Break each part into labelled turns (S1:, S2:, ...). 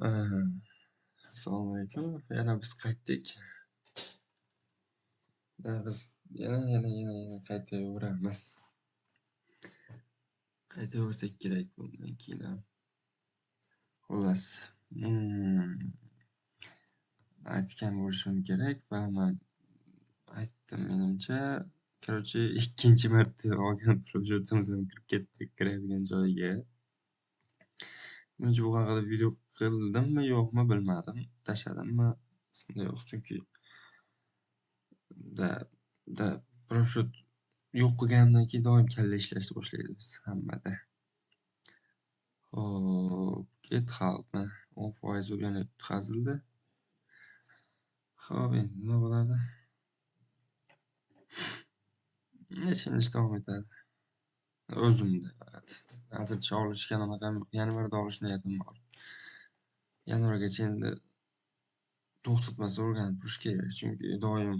S1: Assalomu alaykum. Yana biz qaytdik. Biz yana qaytaveramiz. Qaytaversak kerak bundan keyin ham. Xullas, aytgan bo'lishim kerak va man aytdim menimcha. Короче, ikkinchi marta olgan proyektimizni kirib ketdik kiradigan joyiga. Menimcha bu haqida video qildimmi, yo'qmi bilmadim. Tashladimmi, esimda yo'q, chunki da proyekt yo'q qilganimdan keyin doim kalla ishlashni boshlaydi biz hammada. Xo'p, GitHub 10% bo'lib yana yutqazildi. Xo'p, endi nima bo'ladi? Necha yil davom etadi? O'zimda faqat. Hozircha olishga anaqa yanvarda olish niyatim bor. Yanvargacha endi to'xtatmasa o'rganib turish kerak, chunki doim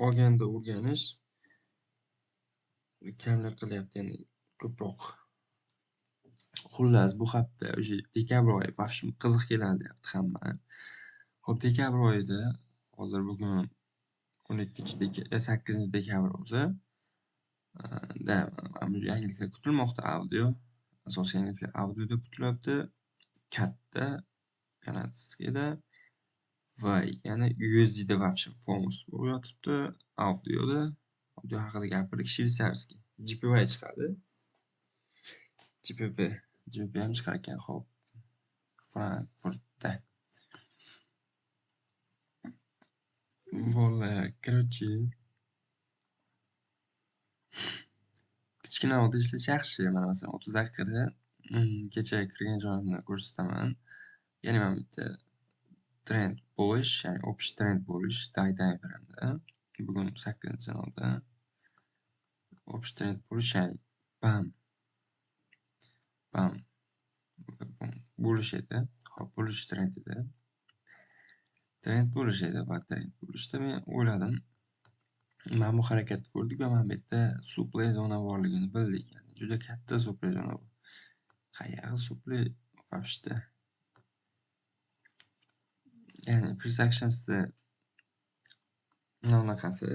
S1: olganda o'rganish kamlik qilyapti, ya'ni ko'proq. Xullas, bu hafta o'sha dekabr oyi вообще qiziq keladi deyapti hamma. Xo'p, dekabr oyida hozir bugun 8 dekabr o'zi. Da, yangiliklar kutilmoqda audio. Asosiy yangiliklar audioda kutilyapti. Katta kanadskiyda va yana USDda вообще FOMOS bo'lib yotibdi audioda. Audio haqida gapirdik. Shveytsarskiy GPY chiqadi. GBP ham chiqar ekan, xo'p. Frankfurtda. Bolalar, короче, kichkina oddiy ishlash yaxshi. Mana masalan 30 daqiqada kecha kirgan joyimni ko'rsataman. Ya'ni mana bitta trend bo'lish, ya'ni общий trend bo'lish time frame'da. Bugun 8-nolda. Общий trend bo'lish, ya'ni bam bam bo'lish edi. Xo'p, bo'lish trend edi. Trend bo'lish edi va trend bo'lishda men o'yladim. Mana bu harakatni ko'rdik va mana bu yerda supply zona borligini bildik. Ya'ni juda katta supply zona bu. Qayerga supply вообще? Ya'ni price actionsda bunaqasi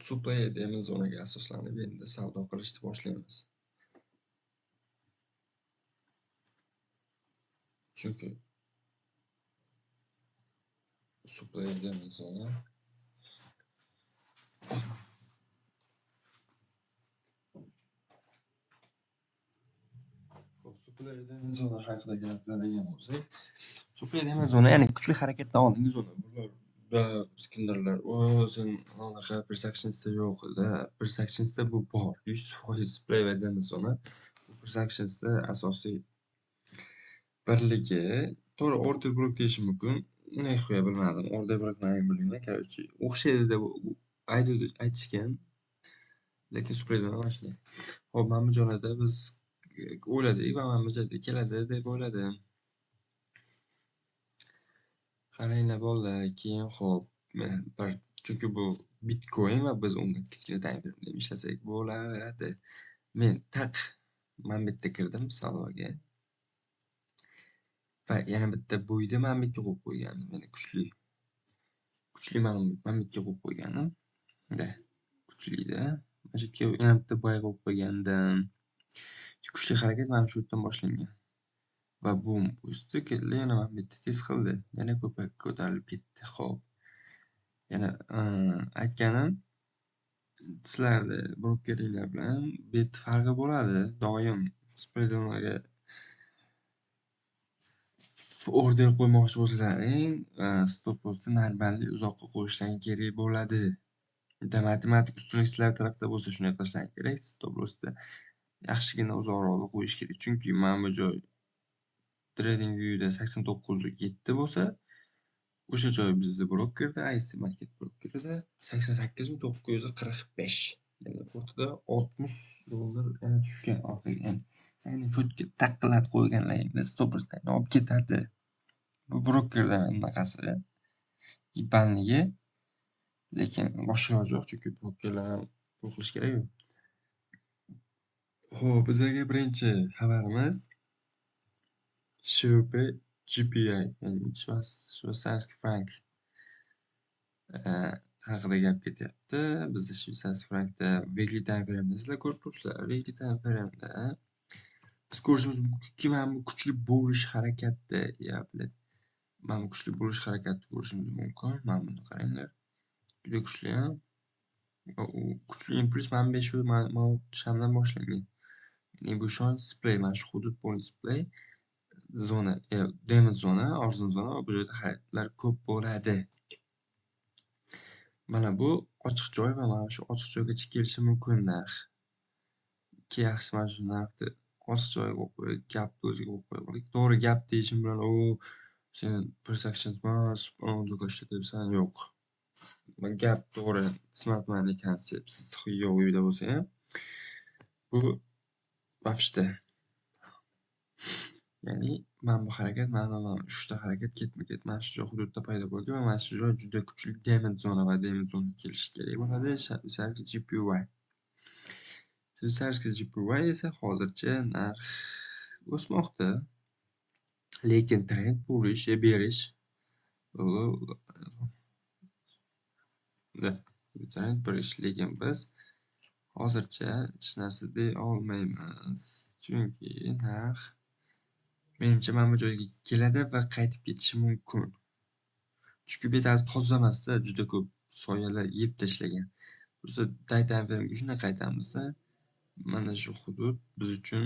S1: supply demand zonaga asoslanib endi savdo qilishni boshlaymiz. Chunki supply demand zona supply demand zona haqida gapiradigan bo'lsak, supply demand zona ya'ni kuchli harakatdan oldingi zona. Bular kimdirlar, o sen anaqa price actionsda yo'q edi. Price actionsda bu bor. 100% supply va demand zona. Bu price actionsda asosiy birligi. To'g'ri, order block deyishim mumkin. Nexuya bilmadim. Order block nima bilmayman. Короче, o'xshaydi deb aytishgan. Lekin supply zona mana shunday. Xo'p, mana bu joylarda biz o'yladik va mana bu joyda keladi deb o'yladim. Qaranglar bolalar, keyin xo'p, men bir chunki bu Bitcoin va biz unga kichkina time frame deb ishlasak bo'lardi. Men taq mana bu yerda kirdim savdoga. Va yana bitta bo'yda mana bu yerga qo'yib qo'ygandim. Ya'ni kuchli. Kuchli mana bu yerga qo'yib qo'ygandim. Da, kuchlida. Mana shu yerga yana bitta buy qo'yib qo'ygandim. Kuchli harakat mana shu yerdan boshlangan. Va bum o'sdi, keldi, yana mana bu yerda tez qildi. Yana ko'payib ko'tarilib ketdi. Xo'p. Yana aytganim, sizlarda brokeringlar bilan bet farqi bo'ladi. Doim spreadlarga order qo'ymoqchi bo'lsalaring, stop lossni normalniy uzoqqa qo'yishlaring kerak bo'ladi. Bitta matematik ustunlik sizlar tarafda bo'lsa shunday qilishlaring kerak. Stop lossni yaxshigina uzoqroqda qo'yish kerak. Chunki mana bu joy Trading View'da 89.7 bo'lsa, o'sha joy bizda brokerda, IC Market brokerida 88.945. Ya'ni o'rtada $60 yana tushgan orqaga. Ya'ni seni cho'tga taqillatib qo'yganlaringni stop losslarni olib ketadi. Bu brokerdan anaqasi ibanligi, lekin boshqa iloji yo'q, chunki brokerlar ham pul qilish kerak-ku. Xo'p, bizlarga birinchi xabarimiz SVB JPY, ya'ni швейцарский frank haqida gap ketyapti. Bizda швейцарский frankda weekly time frame'da sizlar ko'rib turibsizlar. Weekly time frame'da biz ko'rishimiz mumkinki, mana bu kuchli bullish harakatda, ya блядь, mana bu kuchli bullish harakatni ko'rishimiz mumkin. Mana buni qaranglar. Juda kuchli, ha? U kuchli impuls mana 5 mana shamdan boshlangan. Ya'ni bu shon supply, mana shu hudud bo'yicha supply zona, demand zona, arzon zona va bu joyda xaridlar ko'p bo'ladi. Mana bu ochiq joy va mana shu ochiq joygacha kelishi mumkin narx. Ikki yaxshi mana shu narxni ochiq joyga qo'yib qo'yib, gapni o'ziga qo'yib qo'yib. To'g'ri gap deyishim bilan u sen price action emas, ishlatyapsan, yo'q. Gap to'g'ri, smart money concepts yo'q uyda bo'lsa ham. Bu вообще. Ya'ni mana bu harakat, mana uchta harakat ketma-ket mana shu joy hududda paydo bo'lgan va mana shu joy juda kuchli demand zona va demand zona kelishi kerak bo'ladi. Shveytsariya JPY. Shveytsariya JPY esa hozircha narx o'smoqda. Lekin trend bullish, bearish. Trend bullish, lekin biz hozircha hech narsa deya olmaymiz. Chunki narx menimcha mana bu joyga keladi va qaytib ketishi mumkin. Chunki bu yerda toza emasda, juda ko'p soyalar yeb tashlagan. Biz day time frame'ga shunday qaytamizda, mana shu hudud biz uchun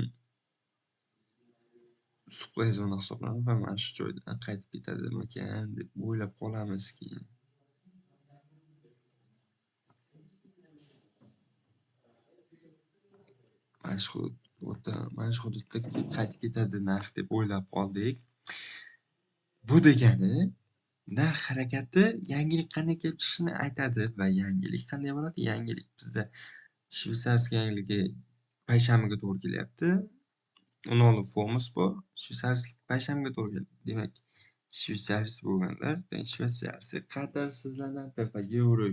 S1: supply zona hisoblanadi va mana shu joydan qaytib ketadimikan deb o'ylab qolamiz keyin. Mana shu hududda, mana shu hududda qaytib ketadi narx deb o'ylab qoldik. Bu degani narx harakati yangilik qanday kelib chiqishini aytadi va yangilik qanday bo'ladi? Yangilik bizda shveytsariya yangiligi payshanbaga to'g'ri kelyapti. Uni oldin FOMOS bor. Shveytsariya payshanbaga to'g'ri keladi. Demak, shveytsariya bo'lganlar, shveytsariya qadrsizlanadi va yevro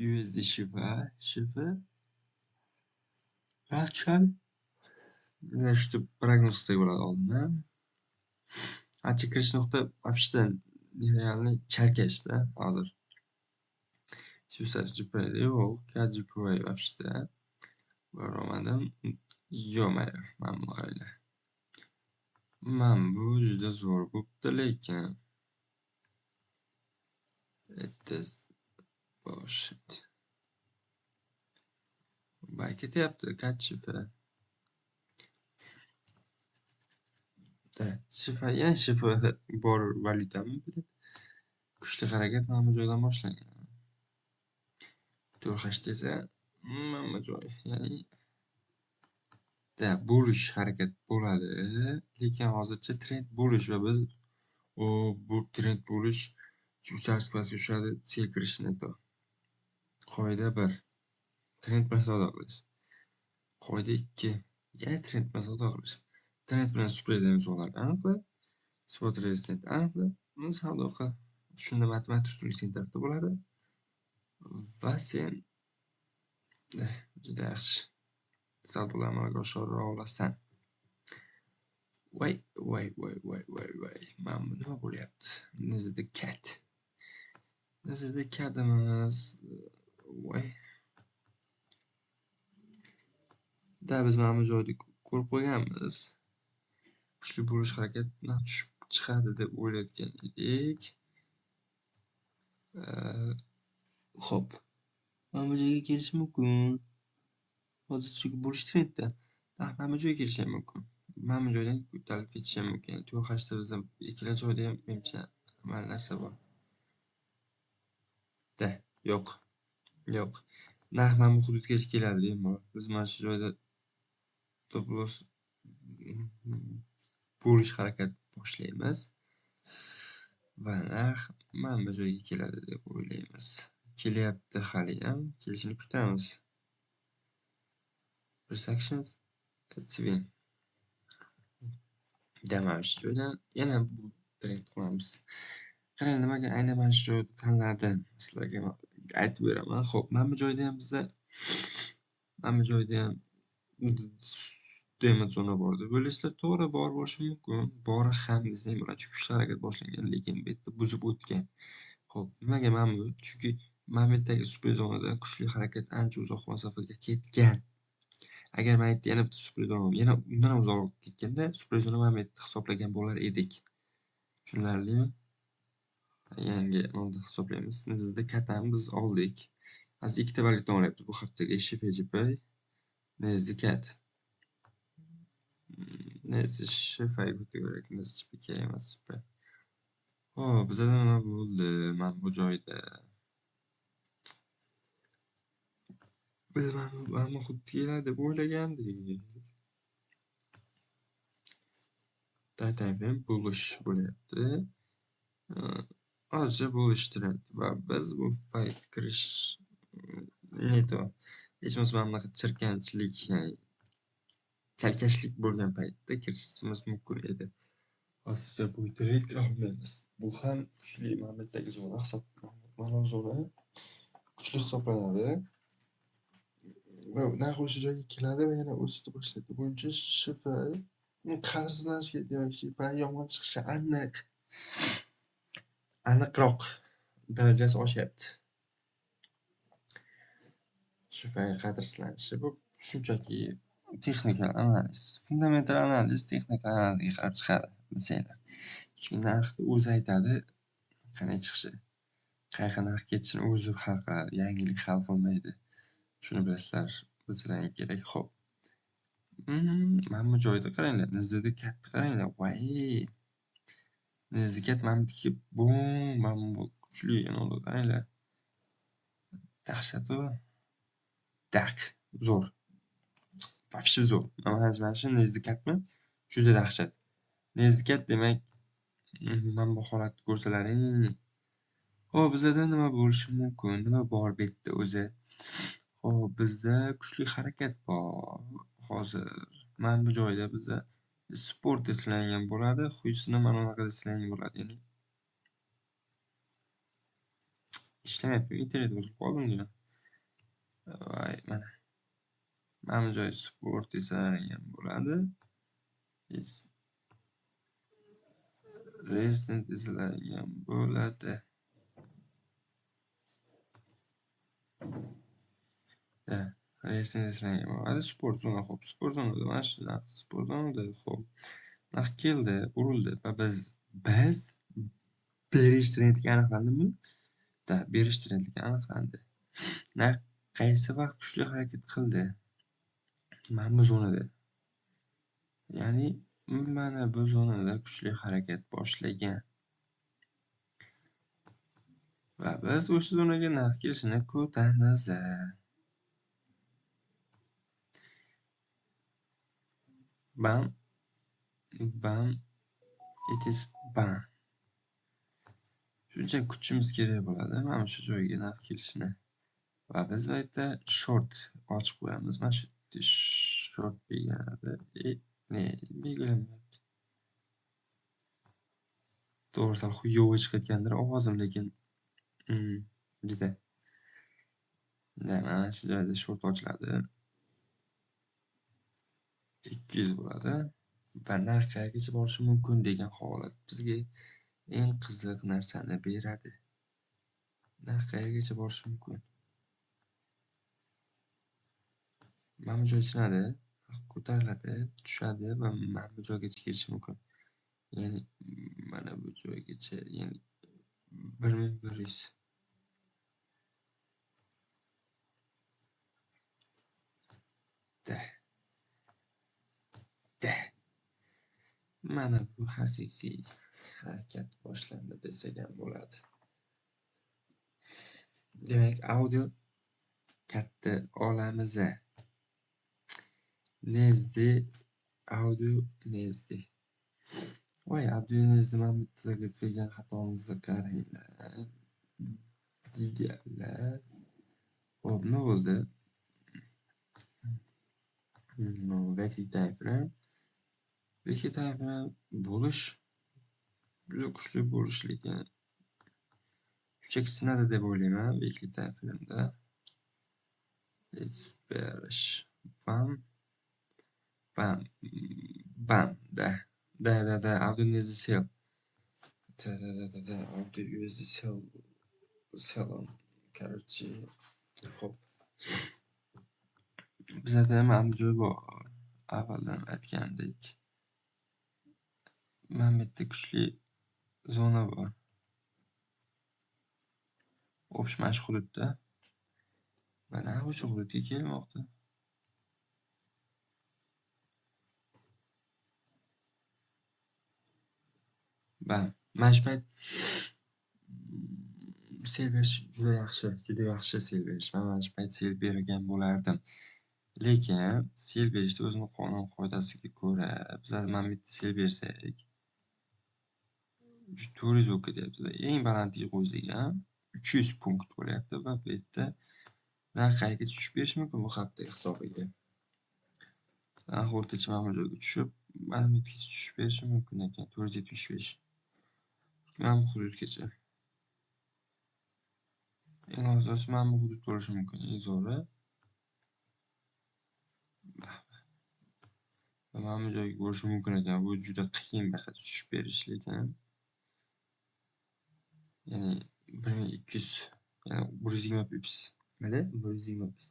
S1: USD SHF qachon? Mana shu prognoz qilsak bo'ladi oldindan. Ancha kirish nuqta вообще нереальный chalkashda hozir. Shveytsariya JPYda yo'q, KJPY вообще bormadim. Yo'q, mayli, mana buni qaranglar. Mana bu juda zo'r bo'pti, lekin it is bullshit. Bay ketyapti, KJF. Shifa, yana shifa bor valyutami? Kuchli harakat mana bu joydan boshlangan. To'rxashda esa mana bu joy, ya'ni bullish harakat bo'ladi, lekin hozircha trend bullish va biz bu trend bullish shveytsariya pastga tushadi, sel kirishini aytadi. Qoida 1. Trend bilan savdo qilish. Qoida 2. Yana trend bilan savdo qilish. Trend bilan spread misollar aniqla, spot resistance aniqla, uni savdo qil. Shunda matematik ustunlik sen tarafda bo'ladi va sen juda yaxshi savdolar amalga oshira olasan. Voy, voy, voy, voy, voy, voy. Mana bu nima bo'lyapti? Nazarda cat. Nazarda catimiz. Voy. Da biz mana bu joyda ko'rib qo'yganmiz. Kuchli bullish harakat narx tushib chiqadi deb o'ylayotgan edik. Xo'p. Mana bu joyga kelishi mumkin. Hozir chunki bullish trendda. Narx mana bu joyga kelishi ham mumkin. Mana bu joydan ko'tarilib ketishi ham mumkin. To'rxashda biz ham ikkala joyda ham menimcha mana narsa bor. Da, yo'q. Yo'q. Narx mana bu hududgacha keladi bemalol. Biz mana shu joyda stop loss bullish harakat boshlaymiz va narx mana bu joyga keladi deb o'ylaymiz. Kelyapti hali ham, kelishini kutamiz. Price actions it's win. Mana shu joydan yana bu trend qilamiz. Qarang, nimaga aynan mana shu joyni tanladim? Sizlarga aytib beraman. Xo'p, mana bu joyda ham bizda mana bu joyda ham Dema zona bor deb o'ylaysizlar, to'g'ri, bor bo'lishi mumkin. Bor ham desang bo'ladi, chunki kuchli harakat boshlangan, lekin bu yerda buzib o'tgan. Xo'p, nimaga mana bu? Chunki mana bu yerdagi super zonadan kuchli harakat ancha uzoq masofaga ketgan. Agar mana yerda yana bitta super zona, yana undan ham uzoqroq ketganda, super zona mana bu yerda hisoblagan bo'lar edik. Tushunarlimi? Yangi nolda hisoblaymiz. Nizda katam biz oldik. Hozir ikkita valyutani olyapmiz bu haftaga. SHFJP, NZCAT. NZSHFI kerak, NZJP emas. Xo'p, bizada nima bo'ldi mana bu joyda? Biz mana bu xuddi keladi deb o'ylagandik. Time frame bullish bo'lyapti. Ozcha bullish trend va biz bu payt kirish neto. Hech bo'lmasa mana bunaqa chirkanchilik, ya'ni chalkashlik bo'lgan paytda kirishimiz mumkin edi. Hozircha bu trend kira olmaymiz. Bu ham kuchli momentdagi zona hisoblanadi. Mana bu zona kuchli hisoblanadi. Va narx o'sha joyga keladi va yana o'sishni boshlaydi. Buning SHFI qadrsizlanishi, demak SHFI yomon chiqishi aniq. Aniqroq darajasi oshyapti. SHFI qadrsizlanishi bu shunchaki texnikal analiz, fundamental analiz texnikal analizga qarab chiqadi, bilsanglar. Chunki narxni o'zi aytadi qanday chiqishi, qayerga narx ketishini o'zi hal qiladi, yangilik hal qilmaydi. Shuni bilasizlar, bilsalaring kerak. Xo'p. Mana bu joyda qaranglar, NZD katta qaranglar. Voy. NZD mana bu yerga bum, mana bu kuchli oldi, qaranglar. Dahshat u. Daq, zo'r. Вообще zo'r. Mana shu NZDCATmi? Juda dahshat. NZDCAT demak, mana bu holatni ko'rsalaring. Xo'p, bizada nima bo'lishi mumkin? Nima bor bu yerda o'zi? Xo'p, bizda kuchli harakat bor. Hozir mana bu joyda bizda sport desalang bo'ladi, xuysini mana bunaqa desalang bo'ladi. Ya'ni ishlamayapti, internet buzilib qoldimi deyman. Voy, mana. Mana bu joy sport desalaring ham bo'ladi. Resistance desalaring ham bo'ladi. Resistance desalaring ham bo'ladi. Sport zona, xo'p, sport zonada mana shu narx, sport zonada, xo'p. Narx keldi, urildi va biz berish trendligi aniqlandimi? Da, berish trendligi aniqlandi. Narx qaysi vaqt kuchli harakat qildi? Mana bu zonada. Ya'ni mana bu zonada kuchli harakat boshlagan. Va biz o'sha zonaga narx kelishini kutamiz. Bam, bam, it is bam. Shuncha kutishimiz kerak bo'ladi mana shu joyga narx kelishini. Va biz bu yerda short ochib qo'yamiz. Mana shu short belgilanadi. Ne belgilanmayapti. To'g'ri, sal xuyovi chiqayotgandir ovozim, lekin bizda. Mana shu joyda short ochiladi. 200 bo'ladi va narx qayergacha borishi mumkin degan holat bizga eng qiziq narsani beradi. Narx qayergacha borishi mumkin? Mana bu joy sinadi, ko'tariladi, tushadi va mana bu joygacha kelishi mumkin. Ya'ni mana bu joygacha, ya'ni 1100. Da. Da. Mana bu haqiqiy harakat boshlandi desak ham bo'ladi. Demak, audio katta olamiz. Nezdi audio nezdi. Voy, audio nezdi mana bu yerda qilgan xatomizni qaranglar. Jigarlar. Xo'p, nima bo'ldi? Weekly time frame. Weekly time frame bo'lish juda kuchli bo'lish, lekin shunchaki sinadi deb o'ylayman weekly time frame'da. It's bearish. Bam. Bam, bam, da. Da, da, da, AUD sell. Da, da, da, da, da, AUD USD sell. Salom. Короче, xo'p. Bizada mana bu joy bor. Avvaldan aytgandek. Mana bu yerda kuchli zona bor. O'pish mana shu hududda. Mana o'sha hududga kelmoqda. Bam. Mana shu payt sel berish juda yaxshi, juda yaxshi sel berish. Men mana shu payt sel bergan bo'lardim. Lekin sel berishda o'zini qonun qoidasiga ko'ra, biz mana bu yerda sel bersak, 400 bo'lib ketyapti. Eng balandligiga qo'ysak ham 300 punkt bo'lyapti va bu yerda narx qayerga tushib berishi mumkin bu hafta hisobiga. Narx o'rtacha mana bu joyga tushib, mana bu yergacha tushib berishi mumkin ekan, 475. Mana bu hududgacha. Eng ozosi mana bu hudud bo'lishi mumkin, eng zo'ri. Mana bu joyga bo'lishi mumkin ekan. Bu juda qiyin bu yoqqa tushib berish, lekin ya'ni 1200, ya'ni 120 pips. Nima? 120 pips.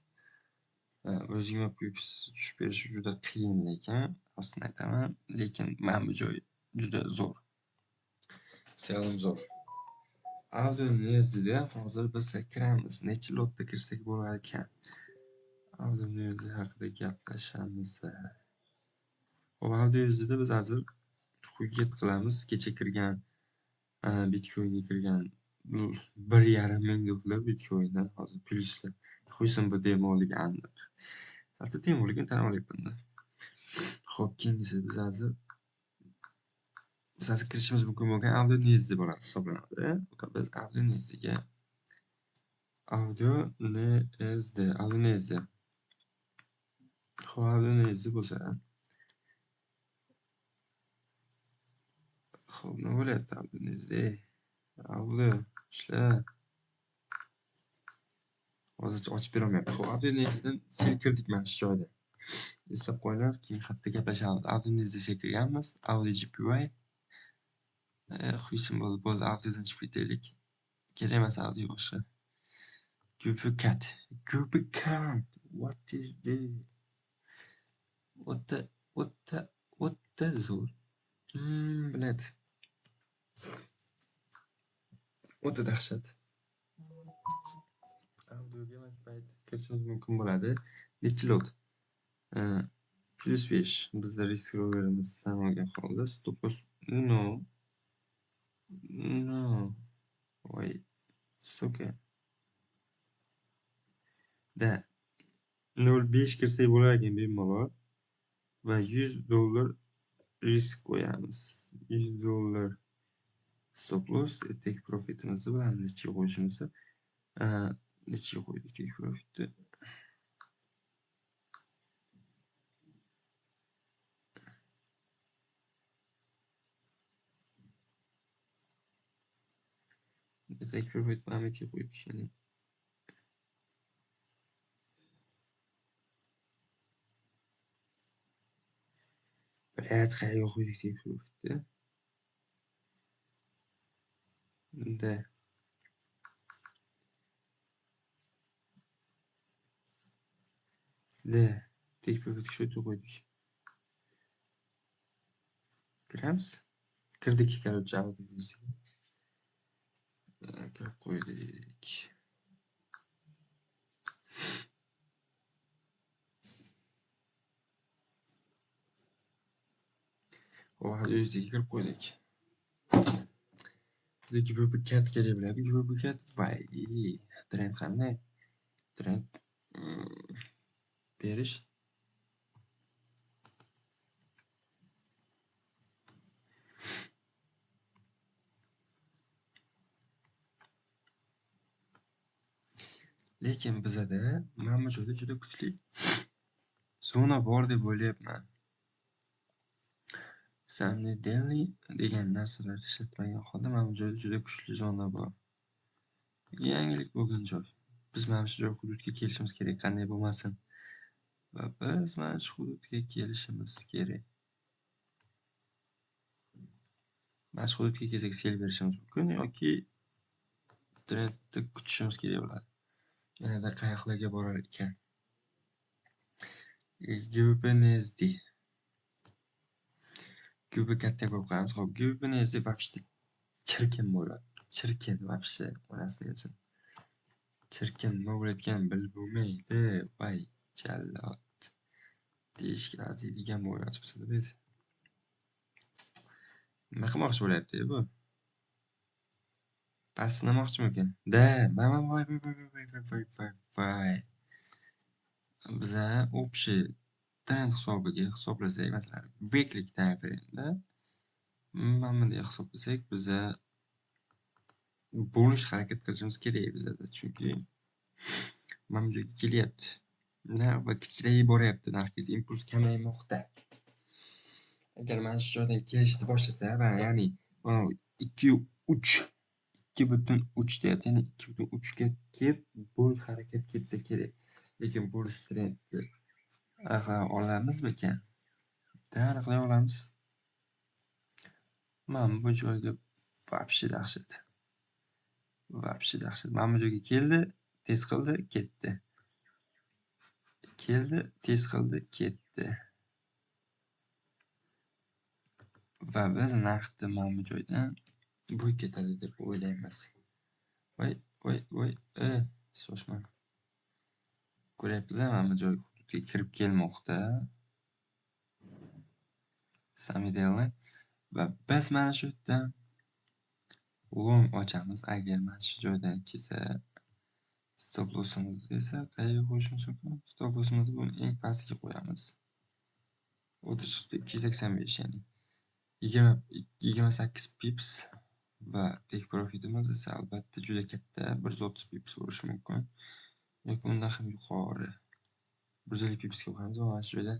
S1: 120 pips tushib berishi juda qiyin, lekin rostini aytaman, lekin mana bu joy juda zo'r. Sell'im zo'r. AUD USDda hozir biz kiramiz. Necha lotda kirsak bo'lar ekan? AUD USD haqida gaplashamiz. Xo'p, AUD USDda biz hozir hujjat qilamiz. Kecha kirgan Bitcoinga kirgan 1,5 ming dollar Bitcoindan hozir plyusda. Qo'ysin bu demoligi aniq. Salcha demoligini tan olyapman-da. Xo'p, keyingisi biz hozir kirishimiz mumkin bo'lgan AUD USD bo'ladi hisoblanadi. Va biz AUD USDga AUD USD, AUD USD. Xo'p, AUD USD bo'lsa, xo'p, nima bo'lyapti AUD USD? AUD ishla. Hozircha ochib bera olmayapti. Xo'p, AUD USDdan sel kirdik mana shu joyda. Eslab qo'yinglar, keyin xatda gaplashamiz. AUD USD sel kirganmiz. AUD JPY. Xushim bo'ldi, bo'ldi. AUDdan chiqib ketaylik. Kerak emas AUD boshqa. GBPCAD. GBPCAD. What is this? What the zo'r. Biladi. O'ta dahshat. AUDga mana shu payt kirishimiz mumkin bo'ladi. Necha lot? Plus 5. Bizda risk roverimiz tan olgan holda stop loss no. No. Voy, suka. Da 0.5 kirsak bo'lar ekan bemalol va $100 risk qo'yamiz. $100 stop loss, take profitimizni bilamiz nechaga qo'yishimizni. Nechaga qo'ydik take profitni? Take profit mana bu yerga qo'ydik ya'ni. Bilat qayerga qo'ydik take profitni? Da. Da. Take profitni shu yerga qo'ydik. Kiramiz. Kirdik, короче, kirib qo'ydik. Xo'p, o'ziga kirib qo'ydik. Bizga GBPCAD kerak bo'ladi. GBPCAD voy, trend qanday? Trend berish. Lekin bizada mana bu joyda juda kuchli zona bor deb o'ylayapman. Samni daily degan narsalar ishlatmagan holda mana bu joyda juda kuchli zona bor. Yangilik bo'lgan joy. Biz mana shu joy hududga kelishimiz kerak, qanday bo'lmasin. Va biz mana shu hududga kelishimiz kerak. Mana shu hududga kelsak sell berishimiz mumkin yoki trendni kutishimiz kerak bo'ladi. Yanada qayoqlarga borar ekan? GBP/NZD. GBP katta ko'rib qo'yamiz. Xo'p, GBP/NZD вообще chirkin bo'ladi. Chirkin вообще, onasini emsin. Chirkin nima bo'layotganini bilib bo'lmaydi. Voy jallod. Deyishga arziydigan bo'lyapti bu. Nima qilmoqchi bo'lyapti bu? Pastlamoqchimikan? Da, mana voy voy voy voy voy voy voy voy. Biza общий trend hisobiga hisoblasak, masalan, weekly time frame'da mana bunday hisoblasak, biza bullish harakat qilishimiz kerak bizada, chunki mana bu joyga kelyapti. Narx va kichrayib boryapti, narxga impuls kamaymoqda. Agar mana shu joydan kelishni boshlasa, va ya'ni mana 2.3, 2.3 deyapti, ya'ni 2.3 ga kelib bull harakat ketsa kerak. Lekin bullish trendni aniqlay olamizmikan? Aniqlay olamiz. Mana bu joyga вообще dahshat. Вообще dahshat. Mana bu joyga keldi, tez qildi, ketdi. Keldi, tez qildi, ketdi. Va biz narxni mana bu joydan bu ketadi deb o'ylaymiz. Voy, voy, voy, shoshma. Ko'ryapmiz, mana bu joy hududga kirib kelmoqda. Samideli va biz mana shu yerdan long ochamiz. Agar mana shu joydan kelsa, stop lossimizni esa qayerga qo'yishimiz mumkin? Stop lossimizni buni eng pastiga qo'yamiz. 3285, ya'ni 28 pips va take profitimiz esa albatta juda katta, 130 pips bo'lishi mumkin yoki undan ham yuqori. 150 pipsga qo'yamiz va mana shu joyda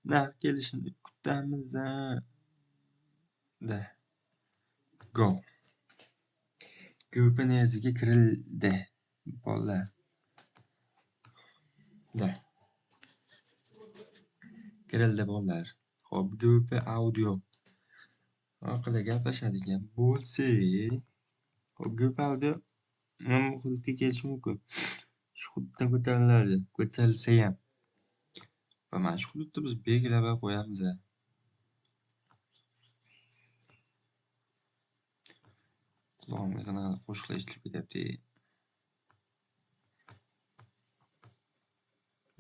S1: narx kelishini kutamiz. Da. Go. GBP/NZDga kirildi bolalar. Da. Kirildi bolalar. Xo'p, GBP audio haqida gaplashadigan bo'lsak, xo'p, GBP audio nima hududga kelishi mumkin? Shu hududdan ko'tariladi, ko'tarilsa ham. Va mana shu hududni biz belgilab qo'yamiz. Qulog'imga qanaqa qo'shiqlar eshitilib ketyapti.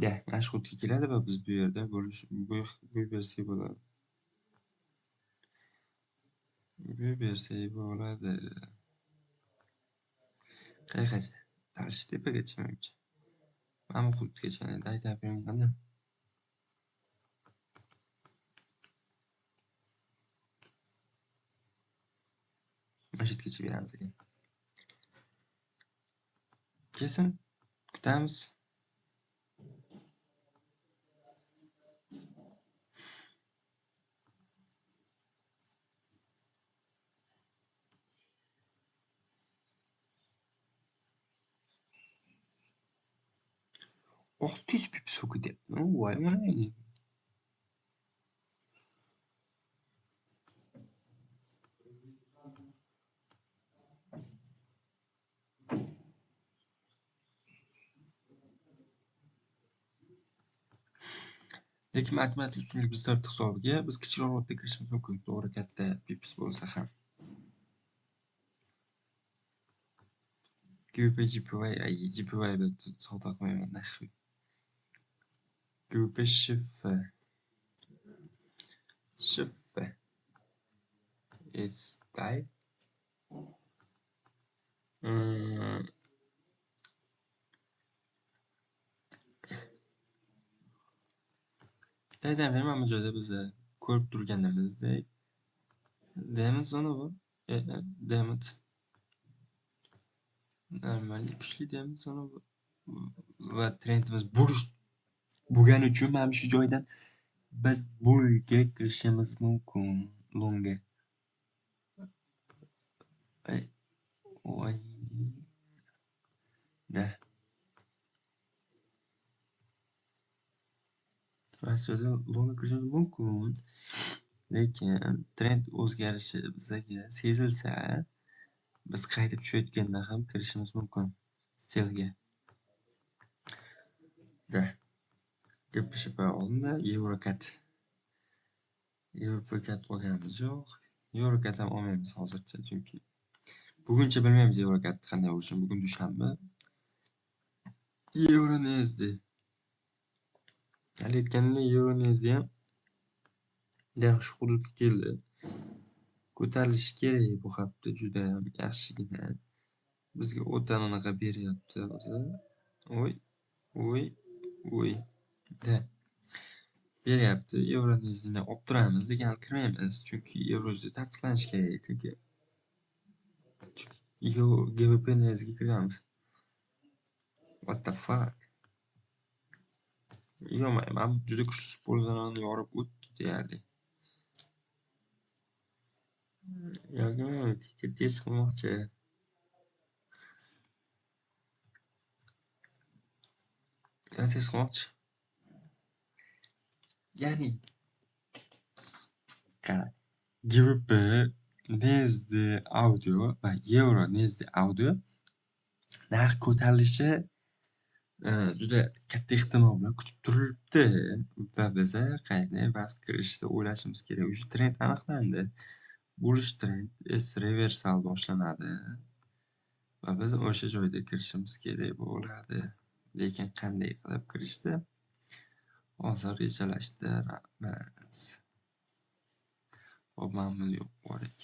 S1: Da, mana shu hududga keladi va biz bu yerda bo'y bersak bo'ladi. Bo'y bersak bo'ladi. Qayergacha? Qarshi tepagacha menimcha. Mana bu hududgacha endi aytyapman qani. Mana shu yergacha beramiz ekan. Kelsin, kutamiz. 600 pips bo'lib ketyapti. Voy, mana. Lekin matematik ustunlik biz taraf hisobiga biz kichikroq lotda kirishimiz mumkin, to'g'ri katta pips bo'lsa ham. GBP JPY, ay JPY bilan savdo qilmayman, naxi. GBP SHF. SHF. It's die. Daydan mana bu joyda biz ko'rib turganimizdek Diamond zona bu. Diamond. Normallik kuchli Diamond zona bu. Va trendimiz bullish bo'lgani uchun mana shu joydan biz bullga kirishimiz mumkin, longga. Voy. Da. Rossiyada longga kirishimiz mumkin. Lekin trend o'zgarishi bizga sezilsa, biz qaytib tushayotganda ham kirishimiz mumkin sellga. Da. GBP olindi, EuroCAD. EuroCAD olganimiz yo'q. EuroCAD ham olmaymiz hozircha, chunki buguncha bilmaymiz EuroCAD qanday bo'lishini. Bugun dushanba. EuroNZD. Hali aytganimdek, EuroNZD ham yaxshi hududga keldi. Ko'tarilishi kerak bu hafta juda ham yaxshigina. Bizga o'ta anaqa beryapti hozir. Oy, oy, oy. Da. Beryapti. EuroNZDni olib turamiz, lekin hali kirmaymiz, chunki EuroNZD tasdiqlanishi kerak, chunki GBP NZDga kirganmiz. What the fuck? Yo'q, men juda kuchli support zonani yorib o'tdi deyarli. Yoki test qilmoqchi. Ya test qilmoqchi. Ya'ni qara, GBP NZD audio va Euro NZD audio narx ko'tarilishi juda katta ehtimol bilan kutib turilibdi va biza qanday vaqt kirishni o'ylashimiz kerak. O'sha trend aniqlandi. Bullish trend S reversal boshlanadi va biz o'sha joyda kirishimiz kerak bo'ladi. Lekin qanday qilib kirishni hozir rejalashtiramiz. Hop, mana buni yo'q qo'ydik.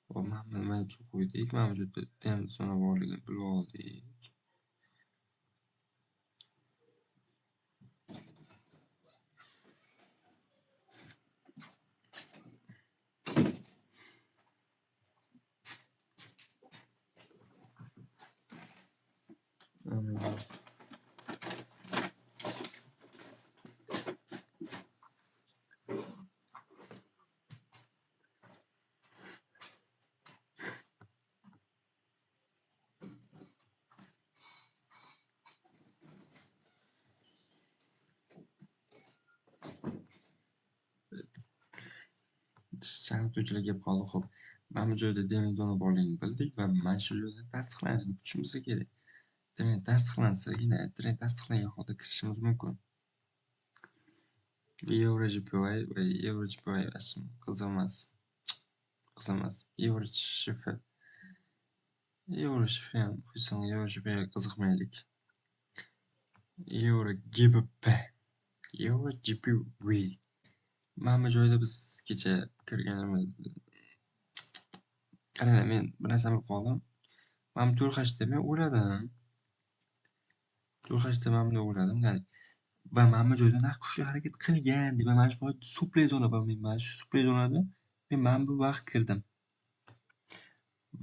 S1: Hop, mana buni mayga qo'ydik. Mana bu yerda dem zona borligini bilib oldik. Chalg'ituvchilar kelib qoldi. Xo'p, mana bu joyda dem zona borligini bildik va mana shu joyda tasdiqlanishini kutishimiz kerak. Trend tasdiqlansagina, trend tasdiqlangan holda kirishimiz mumkin. Euro JPY va Euro JPY qiziq emas. Qiziq emas. Euro SHF. Euro SHF ham xususan Euro JPYga qiziqmaylik. Euro GBP. Euro GBP. Mana bu joyda biz kecha kirganimiz. Qaranglar, men bir narsani bilib qoldim. Mana bu to'rt deb men o'yladim. 4Hda mana bunday o'yladim, ya'ni va mana bu joyda narx kuchli harakat qilgan deb mana shu supply zona va men mana shu supply zonada men mana bu vaqt kirdim.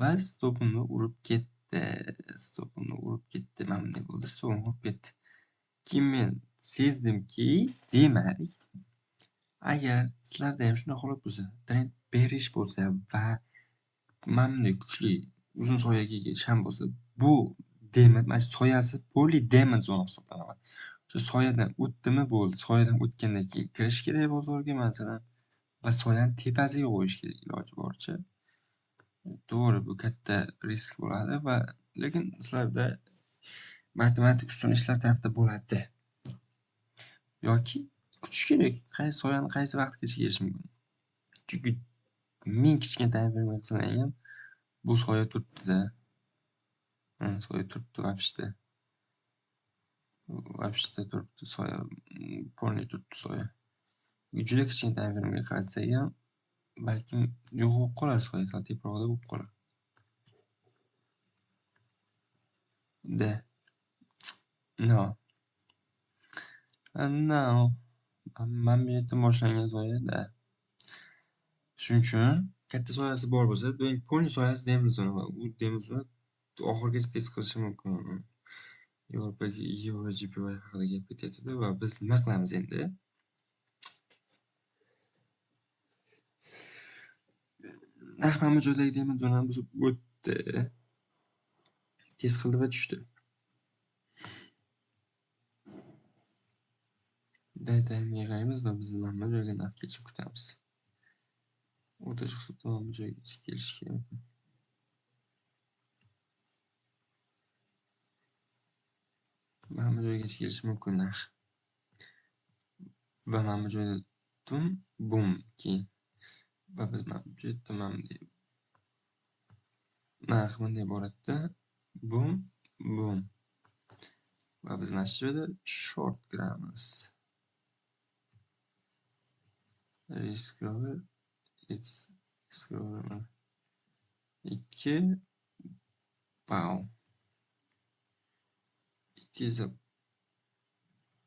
S1: Va stopimni urib ketdi. Stopimni urib ketdi. Mana bunday bo'ldi, stopimni urib ketdi. Keyin men sezdimki, demak, agar sizlarda ham shunday holat bo'lsa, trend berish bo'lsa va mana bunday kuchli uzun soyaga ega sham bo'lsa, bu demak, mana shu soyasi poli demand zona hisoblanadi. Shu soyadan o'tdimi bo'ldi. Soyadan o'tgandan keyin kirish kerak bozorga masalan va soyani tepasiga qo'yish kerak iloji boricha. To'g'ri, bu katta risk bo'ladi va lekin sizlarda matematik ustun ishlar tarafda bo'ladi. Yoki kutish kerak, qaysi soyani qaysi vaqtgacha kelishi mumkin. Chunki ming kichkina time frame qilsang ham bu soya turibdi-da. Soya turibdi vobshda. Vobshda turibdi soya, polniy turibdi soya. Juda kichkina time frame'ga qaratsak ham balkim yo'q bo'lib qolar soya, sal teparoqda bo'lib qolar. Da. No. No. Mana bu yerdan boshlangan soya-da. Shuning uchun katta soyasi bor bo'lsa, demak, polniy soyasi demand zona va u demand zona oxirigacha test qilishi mumkin. Yevropaga Euro JPY haqida gap ketyapti va biz nima qilamiz endi? Narx mana bu joydagi demand zonani buzib o'tdi. Test qildi va tushdi. Daytime yig'aymiz va biz mana bu joyga narx kelishini kutamiz. O'rtacha hisobda mana bu joyga kelishi kerak. Mana bu joygacha kelishi mumkin narx. Va mana bu joyda tum bum keyin. Va biz mana bu joyda mana bunday narx bunday boradi-da, bum bum. Va biz mana shu joyda short kiramiz. Risk over it's risk over mana 2 pow. It is a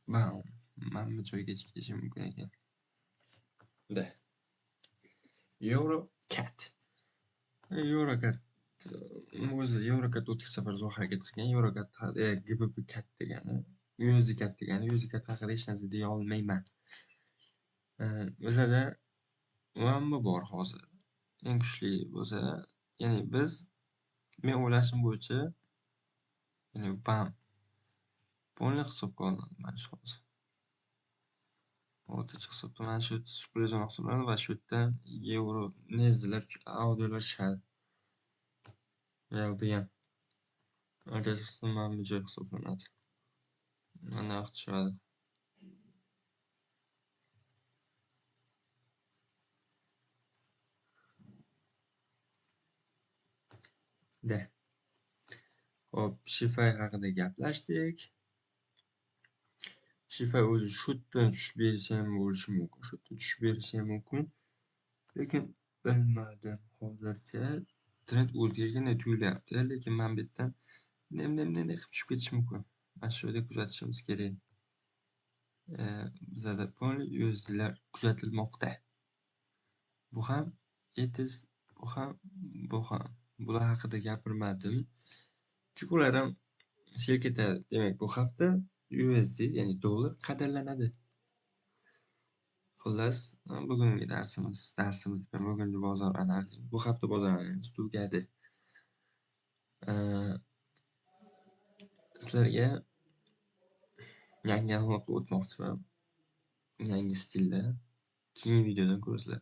S1: bound. Mana bu joygacha kelishi mumkin ekan. Da. Euro cat. Euro cat o'zi Euro cat o'tgan safar zo'r harakat qilgan. Euro cat GBP cat degani, USD cat degani, USD cat haqida hech narsa deya olmayman. Bizada mana bu bor hozir. Eng kuchli bo'lsa, ya'ni biz men o'ylashim bo'yicha, ya'ni bam polni hisobga olinadi mana shu hozir. O'rtacha hisobda mana shu super zona hisoblanadi va shu yerdan yevro nezdilar, audiolar tushadi. Ya bu ham. O'rtacha hisobda mana bu joy hisoblanadi. Mana narx tushadi. Da. Xo'p, Shifay haqida gaplashdik. Shifay o'zi shu yerdan tushib berishi ham bo'lishi mumkin. Shu yerdan tushib berishi ham mumkin. Lekin bilmadim hozircha. Trend o'zgargandek tuyulyapti, lekin mana bu yerdan nem qilib tushib ketishi mumkin. Mana shu yerda kuzatishimiz kerak. Bizada polni USDlar kuzatilmoqda. Bu ham ETS, bu ham, bu ham. Bular haqida gapirmadim. Chunki ular ham sel ketadi. Demak, bu hafta USD, ya'ni dollar qadrlanadi. Xullas, bugungi darsimiz bugungi bozor analizi, bu hafta bozor analizi tugadi. Sizlarga yangi analiz o'tmoqchiman. Yangi stilda. Keyingi videodan ko'rasizlar.